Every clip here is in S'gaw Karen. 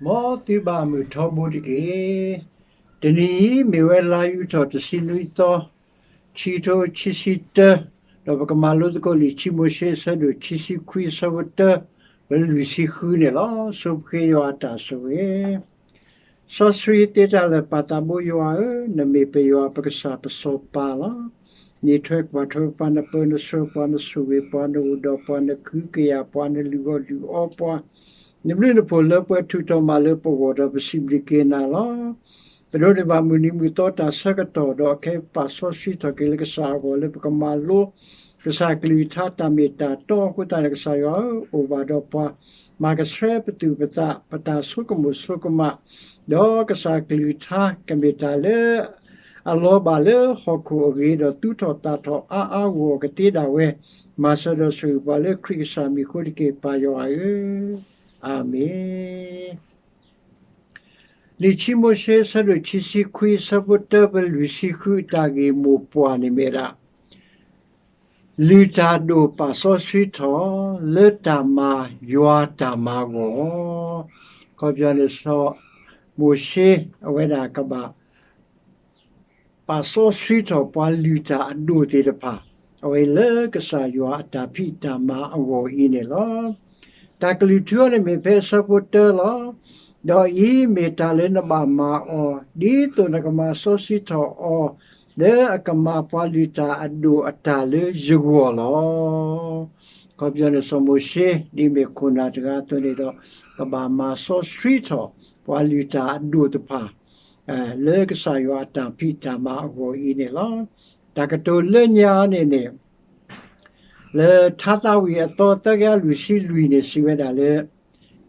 မ်သုဘၣ်မုၢ်ထီဘိတက့ၢ်. တနံၤအံၤ မ့ၢ်ဝဲလါယူၤထီၣ်တဆံနွံသီ, ခံထိခံဆံတၢ, ဒီးပကမၤလိသကိးလံာ်ခံမိၤၡ့ အဆၢဒိၣ်ခံဆံခွံ အဆၢဖိတၢ ပလွံၢ်ဆံဃုန့ၣ်လီၤ. ဆိပဃ့ယွၤအတၢ်ဆိၣ်ဂ့ၤ. စီဆှံသ့တၢ်လၢာ် ပၢ်သးဘိယွၤဧၢ, နမ့ၢ်ပယွၤပကစၢ်ပစီၤပၤလီၤ. နအံးထွဲကွၢ်ထွဲပှၤ, နပၢနဆှၢပှၤ, နဆိၣ်ဂ့ၤပှၤ, နအိၣ်ဒီးပှၤ, နကဟုကယာ်ပှၤ, နလုၢ်အီၣ်လုၢ်အီပှၤ, နဘျုးနဖှိၣ်လၢပှဲၤထူးထီၣ်မးလၢပဂီၢ်ဒီး ပစံးဘျုးက့ၤနၤလီၤ. ပဒိးန့ၢ်ဘၣ်မုၢ်နံၤမုၢ်သီတၢ်ဆၢကတီၢ်, ဒီးခဲအံၤပာ်စီဆှံထီၣ်က့ၤလၢကစၢ်အဂီၢ်လၢပကမၤလိ ကစၢ်ကလုၢ်ကထါတၢ်မ့ၢ်တၢ်တီအဃိသတးန့ၣ် ကစၢ်ယွၤဧၢ, အိၣ်ဘၣ်ဒီးပှၤ, မၤကဆှဲပသူၣ်ပသး, ပတၢ်ဆိကမိၣ်ဆိကမး, ဒီးကစၢ်ကလုၢ်ကထါကမ့ၢ်တၢ်လၢ အလီၤဘၣ်လၢဟီၣ်ခိၣ်အဂ့ၤ, ဒီးသူၣ်ထီၣ်သၣ်ထီၣ်အါအါဂီၢ်ဂီၢ်ကသ့ဒၣ်ဝဲ, မၤစၢၤဒီးဆိၣ်ဂ့ၤပှၤလၢခရံာ်ကစၢ်မံၤအဃိတက့ၢ်, ပၢ်ယွၤဧၢ, အၤမ့ၣ်. လံာ်ခံမိၤၡ့ အဆၢဒိၣ်ခံဆံခွံ အဆၢဖိတၢ ပလွံၢ်ဆံဃု အတၢ်ဂ့ၢ်မိၢ်ပှၢ်န့ၣ်မ့ၢ်ဒၣ် လုၢ်တၢ်အဒိၣ်ပာ်စီဆှံထီၣ် လၢတၢ်မၤယွၤအတၢ်မၤအဂီၢ်, ခီပညီန့ၣ် စီၤမိၤၡ့ အဝဲဒၣ်ကဘၣ် ပာ်စီဆှံထီၣ်ပှၤလုၢ်တၢ်အဒိၣ်သ့ၣ်တဖၣ်, အဝဲလၢကစၢ်ယွၤအတၢ်ဖံးတၢ်မၤအဂီၢ်အံၤန့ၣ်လီၤ. တၢ်ကလုၢ်ထူအီၤန့ၣ်မ့ၢ်ဖဲအဆၢဖိတၢလီၤ. ဒီးအံၤမ့ၢ်တၢ်လၢနဘၣ်မၤအီၤ, ဒ်သိးနကမၤစီဆှံထီၣ်အီၤ, လၢအကမၤပှၤလုၢ်တၢ်အဒိၣ်အတၢ်လၢယဂီၢ်လီၤ. ခီပညီန့ၣ် စီၤမိၤၡ့ ဒ်မ့ၢ်ခိၣ်နၢ်တဂၤအသိးန့ၣ်ဒီး ကဘၣ်မၤစီဆှံထီၣ် ပှၤလုၢ်တၢ်အဒိၣ်တဖၣ် လၢကစၢ်ယွၤအတၢ်ဖံးတၢ်မၤအဂီၢ်အံၤန့ၣ်လီၤ. တၢ်ကတိၤလၢညါန့ၣ်န့ၣ် လၢထါသးဝံၣ်အသီသၢကယၤလွံၢ်ဆံလွံၢ်န့ၣ် စံးဝဲဒၣ်လၢ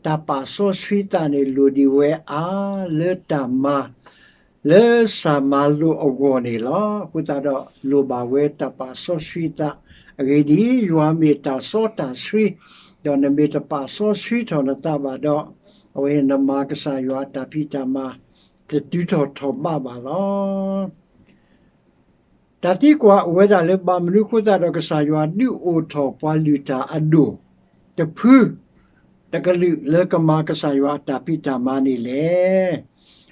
တၢ်ပာ်စီဆှံသးန့ၣ် လိၣ်ဒံးဝဲအါလၢတၢ်မၤ လၢစၢ်မၤလိာ်အဂီၢ်န့ၣ်လီၤ. အဃိသတးဒီး လိၣ်ဘၣ်ဝဲတၢ်ပာ်စီဆှံသး, အဂ့ၢ်ဒ်အံၤ, ယွၤမ့ၢ်တၢ်စီတၢ်ဆှံ, ဒီးနမ့ၢ်တပာ်စီဆှံထီၣ်နသးဘၣ်ဒီး, အဝဲနမၤကစၢ်ယွၤအတၢ်ဖံးတၢ်မၤ တတုၤထီၣ်ထီၣ်ဘးဘၣ်လီၤ. တၢ်သံကွၢ်အိၣ်ဝဲဒၣ်လၢ ဘၣ်မနုၤအဃိသတးဒီး ကစၢ်ယွၤဒုးအိၣ်ထီၣ်ပှၤလုၢ်တၢ်အဒိၣ် တဖု တကလုာ်လၢကမၤကစၢ်ယွၤအတၢ်ဖံးတၢ်မၤန့ၣ်လဲၣ်.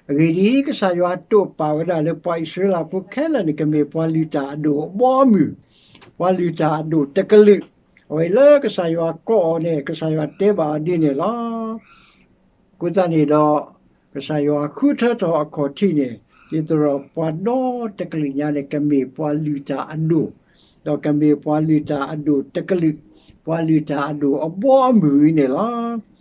အဂ့ၢ်ဒ်အံၤ, ကစၢ်ယွၤတိာ်ပာ်ဝဲဒၣ်လၢ ပှၤအံၣ်စရ့လးဖိခဲလၢာ်န့ၣ် ကမ့ၢ်ပှၤလုၢ်တၢ်အဒိၣ်အဘီအမုၢ်, ပှၤလုၢ်တၢ်အဒိၣ်တကလုာ်, အဝဲလၢကစၢ်ယွၤကိးအီၤန့ၣ် ကစၢ်ယွၤတဲဘၣ်အီၤဒ်န့ၣ်လီၤ. အဃိသတးန့ၣ်ဒီး ကစၢ်ယွၤဃုထၢထီၣ်အခီၣ်ထံးန့ၣ် ဒ်သိးဒီးပှၤဒီတကလုာ်ညါန့ၣ် ကမ့ၢ်ပှၤလုၢ်တၢ်အဒိၣ်, ဒီးကမ့ၢ်ပှၤလုၢ်တၢ်အဒိၣ်တကလုာ်, ပှၤလုၢ်တၢ်အဒိၣ်အဘီအမုၢ်အံၤန့ၣ်လီၤ.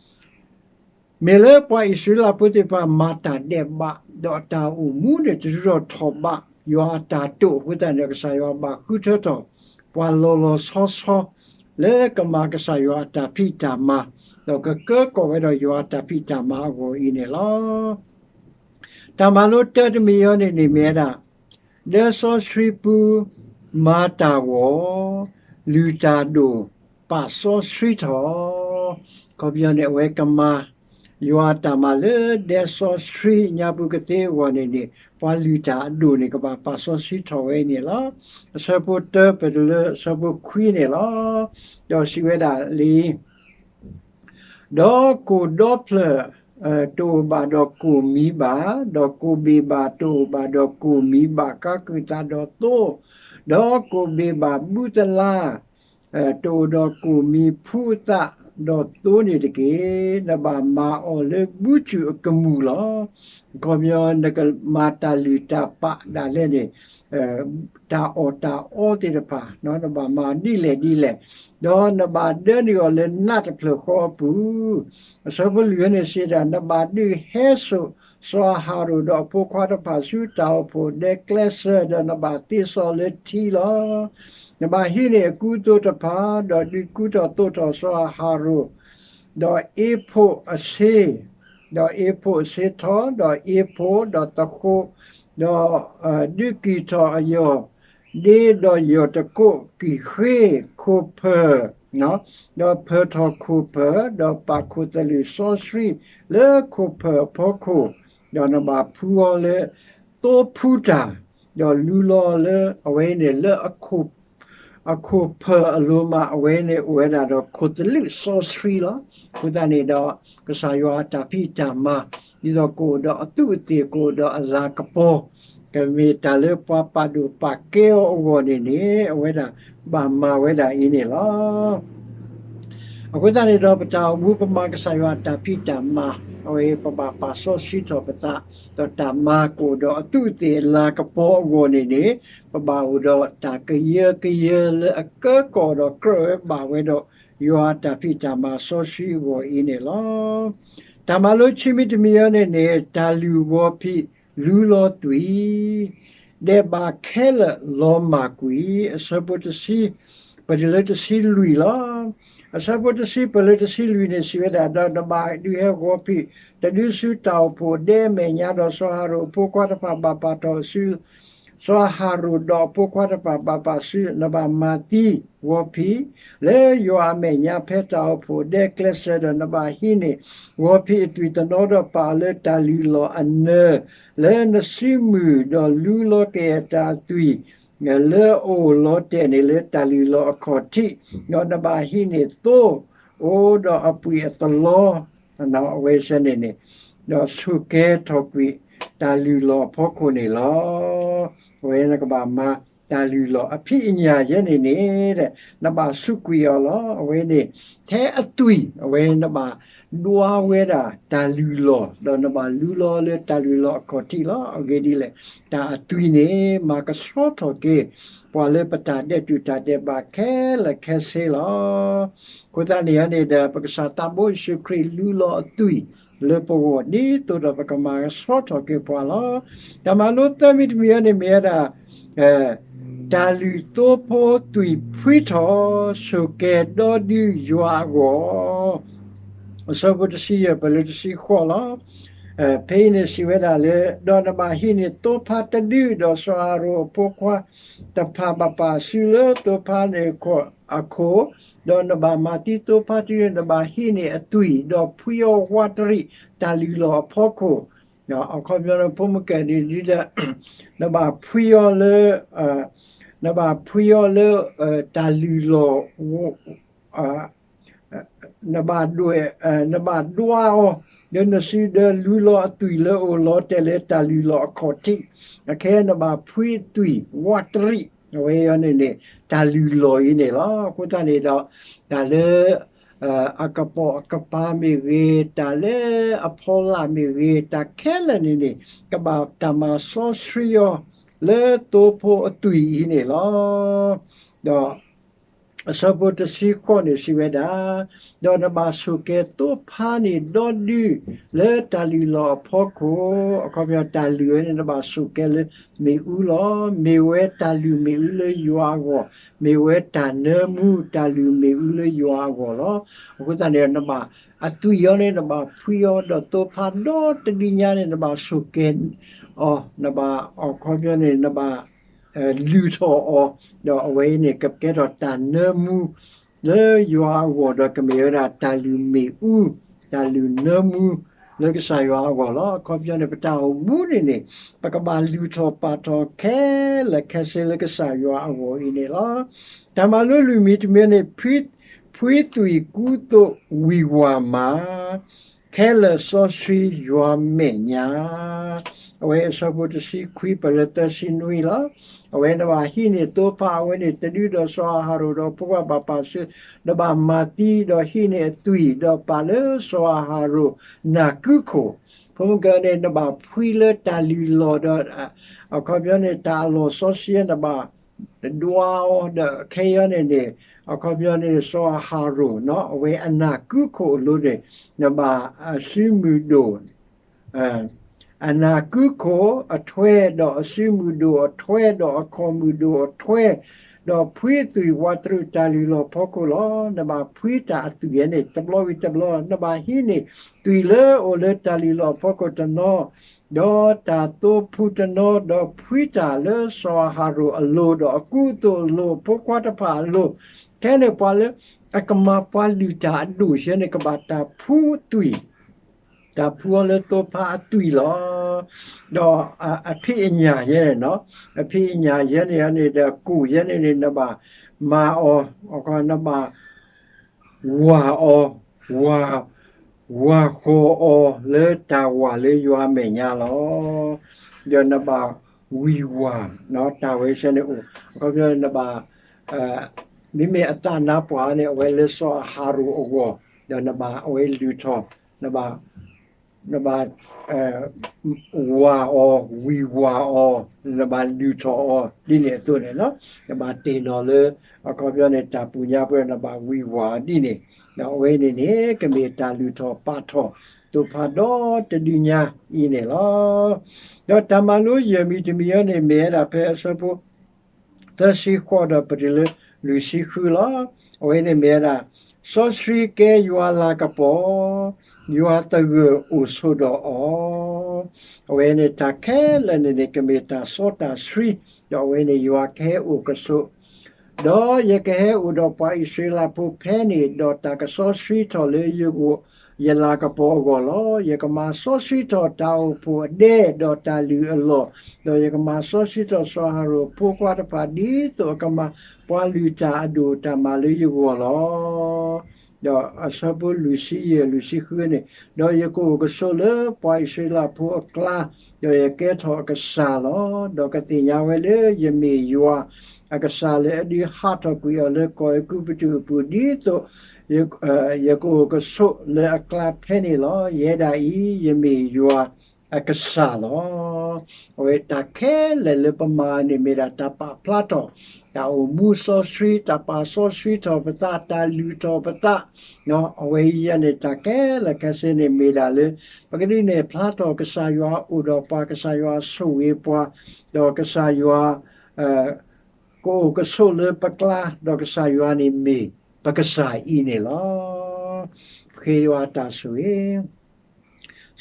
မ့ၢ်လၢပှၤအံၣ်စရ့လးဖိသ့ၣ်တဖၣ်မၤတၢ်ဒဲးဘး, ဒီးအတၢ်အိၣ်မူန့ၣ် တတုၤထီၣ်ထီၣ်ဘးယွၤအတၢ်တိာ်အဃိသတးန့ၣ် ကစၢ်ယွၤဘၣ်ဃုထၢထီၣ် ပှၤလီၤလီၤဆီဆီ လၢကမၤကစၢ်ယွၤအတၢ်ဖံးတၢ်မၤ, ဒီးကကၢကီၢ်ဝဲဒီးယွၤအတၢ်ဖံးတၢ်မၤအဂီၢ်အံၤန့ၣ်လီၤ. တၢ်မၤလိတၢတမံၤအံၤန့ၣ်န့ၣ်မ့ၢ်ဝဲဒၣ် ဒဲစီဆှံပူၤ မၤတၢ်ဂီၤ, လုၢ်တၢ်ဒိၣ် ပာ်စီဆှံထီၣ်, ခီပညီန့ၣ် အဝဲကမၤယွၤအတၢ်မၤလၢဒဲစီဆှံညါပူၤကသ့အဂီၢ်န့ၣ်န့ၣ် ပှၤလုၢ်တၢ်အဒိၣ်န့ၣ် ကဘၣ်ပာ်စီဆှံထီၣ်ဝဲအံၤန့ၣ်လီၤ. အဆၢဖိတၢပတုၤလၢအဆၢဖိခွံန့ၣ်လီၤ. ဒီးစံးဝဲဒၣ်လံ ဒီးကိၣ်ဒီဖျၢၣ် တအိၣ်ဘၣ်ဒီးကိၣ်မံၤဘၣ်, ဒီးကိၣ်ဘ့ၣ်ဘၣ်တအိၣ်ဘၣ်ဒီးကိၣ်မံၤဘၣ် ကါကုၢ်သးဒီးသိ, ဒီးကိၣ်ဘ့ၣ်ဘၣ်ဘုသလါ တအိၣ်ဒီးကိၣ်မံၤဖှူအသးဒီးသိန့ၣ်တက့ၢ်. နဘၣ်မၤအီၤလၢဘုစူၣ်အကမူၣ်လီၤ. ခီပညီ နကမၤတၢ်လုၢ်တၢ်ပာ်ဒၣ်လဲာ်န့ၣ် တၢ်အီၣ်တၢ်အီသ့ၣ်တဖၣ် နဘၣ်မၤဒ်လဲၣ်ဒ်လဲၣ်, ဒီးနဘၣ်ဒၢနုာ်အီၤလၢနးတဖျၢၣ်ဃီအပူၤ, အဆၢဖိလွံၢ်န့ၣ်စံးဒၣ် နဘၣ်ဒုးဟဲစိာ်စီၤအၤဟရိၣ်ဒီးအဖိခွါတဖၣ်ဆူ တၢ်အိၣ်ဖှိၣ်ဒဲကျဲစၢၤ ဒီးနဘၣ်သ့စီလၢထံလီၤ. နဘၣ်ဟံးန့ၢ်အကူအသိးတဖၣ် ဒီးဒုးကူထီၣ်သိးထီၣ်စီၤအၤဟရိၣ် ဒီးအ့ဖိၣ်အဆ့, ဒီးအ့ဖိၣ်အဆ့ထီ, ဒီးအ့ဖိၣ်, ဒီးသဃိး, ဒီးဒုးကံၢ်ထီၣ်အယီၢ်ဒ့, ဒီးယီၢ်တကိးကံၢ်ဃ့, ခိၣ်ဖၢၣ်, ဒီးဖၢၣ်ထီၣ်ခိၣ်ဖၢၣ်, ဒီးပာ်ခိၣ်သလုးစီဆှံလၢခိၣ်ဖၢၣ်အဖီခိၣ်, ဒီးနဘၣ်ဖှူအီၤလၢသိဖှူတၢ်, ဒီးလူလီၤလၢအဝဲအံၤန့ၣ် လၢအခိၣ် အခိၣ်ဖၢၣ်အလိၤမး အဝဲန့ၣ်အိၣ်ဝဲဒၣ်ဒီး ခိၣ်သလုးစီဆှံလီၤ. အဃိသတးန့ၣ်ဒီး ကစၢ်ယွၤအတၢ်ဖံးတၢ်မၤ ဒ်သိးကအိၣ်ဒီးအသူးအသ့ၣ် ကအိၣ်ဒီးအလၤကပီၤ ကမ့ၢ်တၢ်လၢပှၤပာ်ဒိၣ်ပာ်ကဲအီၤအဂီၢ်န့ၣ်န့ၣ် အဝဲဒၣ်ဘၣ်မၤဝဲဒၣ်အံၤန့ၣ်လီၤ. အဃိသတးန့ၣ်ဒီး ပတၢ်အိၣ်မူပမၤကစၢ်ယွၤအတၢ်ဖံးတၢ်မၤ အဝဲပဘၣ်ပာ်စီဆှံထီၣ်ပသး ဒီးတၢ်မၤကအိၣ်ဒီးအသူးအသ့ၣ်အလၤကပီၤအဂီၢ်န့ၣ်န့ၣ် ပဘၣ်အိၣ်ဒီးတၢ်ကယၢကယၢလၢအကၢကီၢ်ဒီးကြၢးဝဲဘၣ်ဝဲဒီး ယွၤအတၢ်ဖံးတၢ်မၤစီဆှံအဂီၢ်အံၤန့ၣ်လီၤ. တၢ်မၤလိခံမံၤတမံၤအံၤန့ၣ်န့ၣ် တၢ်လုၢ်ဂီၤဖံးလူလီၤသွံၣ် ဒဲးဘးခဲလၢာ်လီၤမၢ်ကွံာ် အဆၢဖိတဆံ ပတုၤလၢတဆံလွံၢ်လီၤ. အဆၢဖိတဆံ ပတုၤလၢတဆံလွံၢ်န့ၣ် စံးဝဲဒၣ် ဒီးနဘၣ်ဒုးဟဲဂီၤဖံး တဒုဆူတၢ်အိၣ်ဖှိၣ်ဒဲမဲာ်ညါ ဒီးစီၤအၤဟရိၣ်အဖိခွါတဖၣ်ဘၣ်ပာ်ထီၣ်ဆူ စီၤအၤဟရိၣ်ဒီးအဖိခွါတဖၣ်ဘၣ်ပာ်ဆူ နဘၣ်မၤသံဂီၤဖံး လၢယွၤအမဲာ်ညါ ဖဲတၢ်အိၣ်ဖှိၣ်ဒဲကျဲစၢၤ ဒီးနဘၣ်ဟံးန့ၢ် ဂီၤဖံးအသွံၣ်တနီၤ ဒီးပာ်အီၤလၢတၢ်လုၢ်လီၢ်အနၢၤ လၢနစုမုၢ် ဒီးလူလီၤကယဲၢ်တၢ်အသွံၣ် လၢအအိၣ်လီၤတဲာ်န့ၣ် လၢတၢ်လုၢ်လီၢ်အခီၣ်ထံး ဒီးနဘၣ်ဟံးန့ၢ်သိ အိၣ်ဒီးအပှံာ်အသလီ အဝဲစဲန့ၣ်န့ၣ် ဒီးဆိၣ်ကဲထီၣ်ကွံာ်တၢ်လုၢ်လီၢ်အဖီခိၣ်န့ၣ်လီၤ. အဝဲနကဘၣ်မၤတၢ်လုၢ်လီၢ်အဖံးအညၣ်ယဲန့ၣ်န့ၣ် နဘၣ်စူးကွံာ်အီၤလီၤ. အဝဲန့ၣ် ထဲအသွံၣ် အဝဲနဘၣ်ဒွးဝဲဒၣ်တၢ်လုၢ်လီၢ် ဒီးနဘၣ်လူလီၤလၢတၢ်လုၢ်လီၢ်အခီၣ်ထံးလီၤ. အဂ့ၢ်ဒ်လဲၣ်, တၢ်အသွံၣ်န့ၣ် မၤကဆှီထီၣ်က့ၤ ပှၤလၢပတၢ်ဒဲးတူာ်တၢ်ဒဲးဘးခဲလၢာ်ခဲဆ့လီၤ. အဃိသတးန့ၣ်န့ၣ်ဒီး ပကစၢ်သးဘိယ့ၣ်ၡူးခရံာ်လူလီၤအသွံၣ်လၢပဂီၢ် ဒ်သိးဒီးပကမၤကဆှီထီၣ်က့ၤပှၤလီၤ. တၢ်မၤလိသၢမံၤတမံၤန့ၣ်မ့ၢ်ဝဲဒၣ် တၢ်လုၢ်သိဖိသွံၣ်ဖှံထီၣ် ဆိၣ်ကဲၤဒီဒုယွၤအဂီၢ် အဆၢဖိတဆံယဲၢ် ပတုၤလၢတဆံဃိးလီၤ. ဖဲအံၤန့ၣ်စံးဝဲဒၣ်လၢ ဒီးနဘၣ်ဟံးန့ၢ်သိဖါတဒု ဒီးစီၤအၤဟရိၣ်အဖိခွါတဖၣ်ဘၣ်ပာ်စုလၢသိဖါန့ၣ်အခိၣ်, ဒီးနဘၣ်မၤသံသိဖါတဒုန့ၣ် နဘၣ်ဟံးန့ၢ်အသွံၣ် ဒီးဖှံအီၤဝးတရံးတၢ်လုၢ်လီၢ်အဖီခိၣ်, အခီပညီန့ၣ် ဖိမုၣ်ကဲဒ်ဒီး နဘၣ်ဖှံအီၤလၢ နဘၣ်ဖှံအီၤလၢ တၢ်လုၢ်လီၢ် နဘၣ်ဒွဲၣ် နဘၣ်ဒွးအီၤ ဒီးနစုဒီးလူလီၤအသွံၣ်လၢအိၣ်လီၤတဲာ်လၢတၢ်လုၢ်လီၢ်အခီၣ်ထံး, အခဲအံၤနဘၣ်ဖှံအသွံၣ်ဝးတရံး အဝဲအံၤန့ၣ်န့ၣ် တၢ်လုၢ်လီၢ်အံၤန့ၣ်လီၤ. အဃိသတးန့ၣ်ဒီး တၢ်လၢ အကပိာ်အကပၤမ့ၢ်ဂ့ၤ, တၢ်လၢအဖီလာ်မ့ၢ်ဂ့ၤ, တၢ်ခဲလၢာ်န့ၣ်န့ၣ် ကဘၣ်တၢ်မၤစီဆှံအီၤ လၢသိဖိအသွံၣ်အံၤန့ၣ်လီၤ. ဒီး အဆၢဖိတဆံဃိးန့ၣ်စံးဝဲဒၣ်, ဒီးနဘၣ်ဆိၣ်ကဲၤသိဖါန့ၣ်ဒီဒု လၢတၢ်လုၢ်လီၢ်အဖီခိၣ်, အခီပညီတၢ်လုၢ်ဝဲန့ၣ် နဘၣ်ဆိၣ်ကဲၤလၢမ့ၣ်အူလီၤ. မ့ၢ်ဝဲတၢ်လုၢ်မ့ၣ်အူလၢယွၤအဂီၢ်, မ့ၢ်ဝဲတၢ်နၢမူတၢ်လုၢ်မ့ၣ်အူလၢယွၤအဂီၢ်လီၤ. အဃိသတးန့ၣ် နဘၣ် အသွံၣ်အီၤန့ၣ် နဘၣ်ဖှံအီၤ, ဒီးသိဖါဒီတဒုညါန့ၣ် နဘၣ်ဆိၣ်ကဲၤအီၤ, နဘၣ်အခီပညီန့ၣ် နဘၣ် လုၢ်ထီၣ်အီၤ, ဒီးအဝဲအံၤန့ၣ် ကကဲထီၣ်တၢ်နၢမူ လၢယွၤအဂီၢ် ဒီးကမ့ၢ်ဝဲဒၣ်တၢ်လုၢ်မ့ၣ်အူ, တၢ်လုၢ်နၢမူ လၢကစၢ်ယွၤအဂီၢ်လီၤ. အခီပညီန့ၣ် ပတၢ်အိၣ်မူန့ၣ်န့ၣ် ပကဘၣ်လုၢ်ထီၣ်ပာ်ထီၣ်ခဲလၢာ်ခဲဆ့လၢကစၢ်ယွၤအဂီၢ်အံၤန့ၣ်လီၤ. တၢ်မၤလိလွံၢ်မံၤတမံၤန့ၣ် ဖှံသွံၣ်ကူသိးဝံၢ်ဝၤမး ခဲလၢာ်စီဆှံယွၤမဲာ်ညါ, အဝဲအဆၢဖိတဆံခွံ ပတုၤလၢသၢဆံနွံလီၤ. အဝဲနဘၣ်ဟံးန့ၢ်သိဖါအဝဲန့ၣ်တဒု ဒီးစီၤအၤဟရိၣ်ဒီးဖိခွါဘၣ်ပာ်စု, နဘၣ်မၤသံဒီးဟံးန့ၢ်အသွံၣ် ဒီးပာ်လၢစီၤအၤဟရိၣ်နၢ်ကုခိၣ်, ဖိမုၣ်ကဲန့ၣ် နဘၣ်ဖှံလၢတၢ်လုၢ်လီၢ်ဒီး အခီပညီန့ၣ် တၢ်အလီၢ်စီဆှံ နဘၣ် ဒွးအီၤ ဒီးခဲအံၤန့ၣ်န့ၣ် အခီပညီန့ၣ် စီၤအၤဟရိၣ်နီၤ အဝဲအနၢ်ကုခိၣ်အလိၤန့ၣ် နဘၣ်အစုမုၢ်ဒိၣ် အနၢ်ကုခိၣ်အထွဲ ဒီးအစုမုၢ်ဒိၣ်အထွဲ ဒီးအခီၣ်မုၢ်ဒိၣ်အထွဲ ဒီးဖှံသွံၣ်ဝးတရံးတၢ်လုၢ်လီၢ်ဖီခိၣ်လီၤ. နဘၣ်ဖှံတၢ်အသွံၣ်အံၤန့ၣ် တဘျီဝံၤတဘျီ နဘၣ်ဟံးန့ၢ်သွံၣ်လၢအိၣ်လၢတၢ်လုၢ်လီၢ်ဖီခိၣ်တနီၤ ဒီးတၢ်သိဖူတနီၤ ဒီးဖှံတၢ်လၢစီၤအၤဟရိၣ်အလိၤ ဒီးအကူအသိးအလိၤ အဖိခွါတဖၣ်အလိၤ, ခဲန့ၣ်ပှၤလၢအကမၤပှၤလုၢ်တၢ်အဒိၣ်ဆၢန့ၣ် ကဘၣ်တၢ်ဖှံသွံၣ်, တၢ်ဖှံအီၤလၢသိဖါအသွံၣ်လီၤ. ဒီးအဖံးအညၣ်ယဲန့ၣ်နီၤ, အဖံးအညၣ်ယဲန့ၣ်န့ၣ်ဒီး ကူၣ်ယဲန့ၣ်န့ၣ် နဘၣ်မၤအီၤ, နဘၣ် ဝၢ်အီၤ, ဝၢ်, ဝၢ်ဃီၤအီၤလၢတၢ်ဝၢ်လၢယွၤအမဲာ်ညါလီၤ. ဒီးနဘၣ်ဝံၢ်ဝၢ်, တၢ်ဝဲဆဲန့ၣ်အိၣ်, အခီပညီနဘၣ်, မ့မ့ၢ်အသးနါပှၢ်န့ၣ် အဝဲလၢစီၤအၤဟရိၣ်အဂီၢ်, ဒီးနဘၣ်အဝဲလုၢ်ထီၣ်, နဘၣ် နဘၣ် ဝၢ်အီၤ, ဝံၢ်ဝၢ်အီၤ, နဘၣ်လုၢ်ထီၣ်အီၤဒ်န့ၣ်အသိးန့ၣ်လီၤ. နဘၣ်တ့ၢ်နီၣ်လၢ အခီပညီန့ၣ် တၢ်ပူၤညါပှဲၤ နဘၣ်ဝံၢ်ဝၢ်အီၤဒ်န့ၣ်, ဒီးအဝဲန့ၣ်န့ၣ် ကမ့ၢ်တၢ်လုၢ်ထီၣ်ပာ်ထီၣ် သိၣ်ဖးဒီတဒုညါအံၤန့ၣ်လီၤ. ဒီးတၢ်မၤလိယဲၢ်မံၤတမံၤအံၤန့ၣ် မ့ၢ်ဝဲဒၣ်ဖဲအဆၢဖိ သၢဆံဃိးဒီးပတုၤလၢလွံၢ်ဆံဃုလီၤ. အဝဲန့ၣ်မ့ၢ်ဝဲဒၣ် စီဆှံကဲယွၤလၤကပီၤ, ယွၤသဂၢၢ်အိၣ်ဆိးဒီးအီၤ, အဝဲန့ၣ်တၢ်ခဲလၢာ်န့ၣ်န့ၣ် ကမ့ၢ်တၢ်စီတၢ်ဆှံ, ဒီးအဝဲန့ၣ်ယွၤကဟဲအိၣ်ကဆိး ဒီးယကဟဲအိၣ်ဒီးပှၤအံၣ်စရ့လးဖိဖဲန့ၣ်, ဒီးတၢ်ကစီဆှံထီၣ်လၢယဂီၢ် ယလၤကပီၤအဂီၢ်လီၤ. ယကမၤစီဆှံထီၣ်တၢ်အိၣ်ဖှိၣ်အဒဲ ဒီးတၢ်လုၢ်အလီၢ်, ဒီးယကမၤစီဆှံထီၣ်စီၤအၤဟရိၣ်အဖိခွါတဖၣ် ဒ်သိးအကမၤပှၤလုၢ်တၢ်အဒိၣ်တၢ်မးလၢယဂီၢ်လီၤ. ဒီးအဆၢဖိလွံၢ်ဆံယဲၢ် လွံၢ်ဆံဃုန့ၣ်, ဒီးယကအိၣ်ကဆိးလၢပှၤအံၣ်စရ့လးဖိအကျါ, ဒီးယကဲထီၣ်အကစၢ်လီၤ. ဒီးကသ့ၣ်ညါဝဲလၢယမ့ၢ်ယွၤအကစၢ်လၢအဒုးဟးထီၣ်ကွံာ်အီၤလၢကီၢ်အဲၤကူပတူးအပူၤ, ဒ်သိး ယကအိၣ်ကဆိးလၢအကျါဖဲန့ၣ်လီၤ. ယဲဒၣ်အံၤ ယမ့ၢ်ယွၤအကစၢ်လီၤ. အဝဲတၢ်ခဲလၢာ်လၢပမၤန့ၣ်မ့ၢ်ဒၣ်တၢ်ပာ်ဖျါထီၣ်, တၢ်အိၣ်မူစီဆှံ, တၢ်ပာ်စီဆှံထီၣ်ပသး, တၢ်လုၢ်ထီၣ်ပသး, အဝဲအံၤန့ၣ် တၢ်ခဲလၢာ်ခဲဆ့န့ၣ်မ့ၢ်ဒၣ်လၢ ပကဒုးနဲၣ်ဖျါထီၣ်ကစၢ်ယွၤအိၣ်ဒီးပှၤ, ကစၢ်ယွၤဆိၣ်ဂ့ၤပှၤ, ဒီးကစၢ်ယွၤ ကအိၣ်ကဆိးလၢပကျါ, ဒီးကစၢ်ယွၤန့ၣ်မ့ၢ်ပကစၢ်အံၤန့ၣ်လီၤ. ပဃ့ယွၤတၢ်ဆိၣ်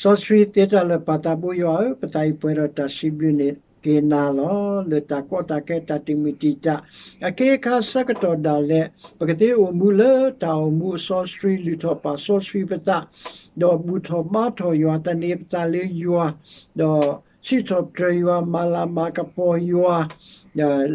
ဂ့ၤ စီဆှံသ့တၢ်လၢာ်ပၢ်သးဘိယွၤဧၢ, ပသးအံၤပှဲၤဒီးတၢ်စံးဘျုးန့ၣ်က့ၤနၤလီၤ. လၢတၢ်ကီတၢ်ခဲတၢ်တမုာ်တံာ်တာ် အခ့အခါဆၢကတီၢ်ဒၣ်လဲာ် ပကသ့အိၣ်မူလၢတၢ်အိၣ်မူအစီဆှံ လုၢ်ထီၣ်ပာ်စီဆှံပသး, ဒီးဘူၣ်ထီၣ်ဘါထီၣ်ယွၤ သန့ၤပသးလၢယွၤ, ဒီးစံးထီၣ်ပတြၢၤယွၤ မၤလၤမၤကပီၤယွၤ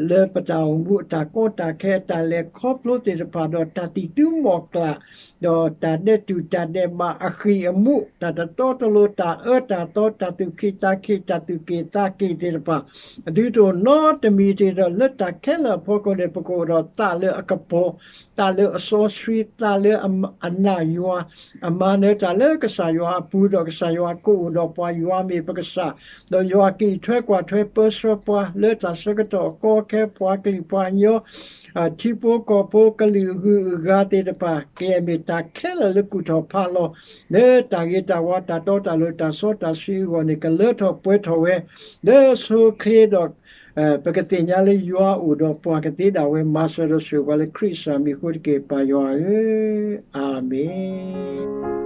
လၢပတၢ်အိၣ်မူအတၢ်ကီတၢ်ခဲအတၢ်လဲၤခီဖျိသ့ၣ်တဖၣ် ဒီးတၢ်သံၣ်သူမီၢ်ကျၢ်, ဒီးတၢ်ဒဲးတူၢ်တၢ်ဒဲးဘး အဃံၢ်အမူး တၢ်တတီတလိၤ တၢ်အၢတၢ်သီ တၢ်သူၣ်ခံသးခံ တၢ်သူၣ်က့ၣ်သးက့ၣ်သ့ၣ်တဖၣ် အသုတအိၣ်နီတမံၤတဂ့ၤဒီး လၢတၢ်ခဲလၢာ်အဖီခိၣ်န့ၣ် ပကအိၣ်ဒီးသးလၢအကပီၤ, သးလၢအစီဆှံ, သးလၢအနာ်ယွၤ, အမၤနၢၤတၢ်လၢကစၢ်ယွၤအပူၤ, ဒီးကစၢ်ယွၤကအိၣ်ဒီးပှၤ, ယွၤမ့ၢ်ပကစၢ်, ဒီးယွၤကအံးထွဲကွၢ်ထွဲပၢဆှၢပှၤ လၢတၢ်ဆၢကတီၢ်အကီအခဲ ပှၤကလုာ်ပှၤကညီ ထံဖိကီၢ်ဖိ ကလုာ်အဂုၤအဂၤသ့ၣ်တဖၣ် ကယဲၢ်မ့ၢ်တၢ်ခဲလၢာ်လၢကူၣ်ထီၣ်ဖးလီၤ လၢတၢ်ဂ့ၤတၢ်ဝါ တၢ်တီတၢ်လိၤ တၢ်စီတၢ်ဆှံအဂီၢ်န့ၣ် ကလၢထီၣ်ပှဲၤထီၣ်ဝဲ လၢအဆိအချ့ဒီး ပကသ့ၣ်ညါလၢယွၤအိၣ်ဒီးပှၤကသ့ဒၣ်ဝဲ မၤစၢၤဒီးဆိၣ်ဂ့ၤပှၤလၢခရံာ်အမံၤအဃိတက့ၢ် ပၢ်ယွၤဧၢ, အၤမ့ၣ်.